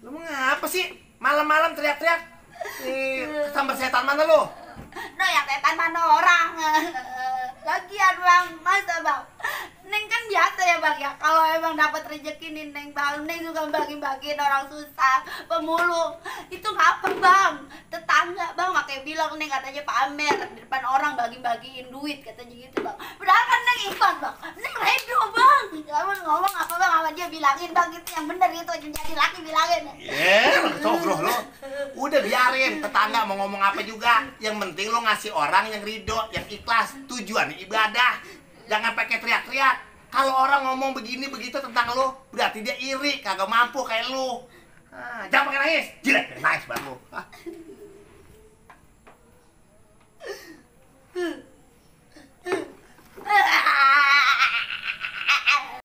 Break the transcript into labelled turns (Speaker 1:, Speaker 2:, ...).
Speaker 1: Lu mau ngapa sih? Malam-malam teriak-teriak. Kesambar setan mana lu?
Speaker 2: No, yang setan mana orang. Lagian bang, masa bang? Neng kan biasa ya bang ya. Kalau emang dapat rezeki nih Neng bang, Neng juga bagi-bagiin orang susah, pemulung. Itu ngapa bang? Tetangga bang, makanya bilang Neng katanya pamer di depan orang bagi-bagiin duit katanya gitu bang. Padahal kan Neng ikhlas bang, Neng redo bang. Kamu ngomong apa bang sama dia bilangin bang itu yang bener itu jadi laki bilangin.
Speaker 1: Cogroh lo. Udah biarin tetangga mau ngomong apa juga. Yang penting lo ngasih orang yang ridho, yang ikhlas, tujuan ibadah. Jangan pakai teriak-teriak. Kalau orang ngomong begini begitu tentang lo, berarti dia iri, kagak mampu kayak lo. Jangan pakai nangis. Jelek, nangis banget lo.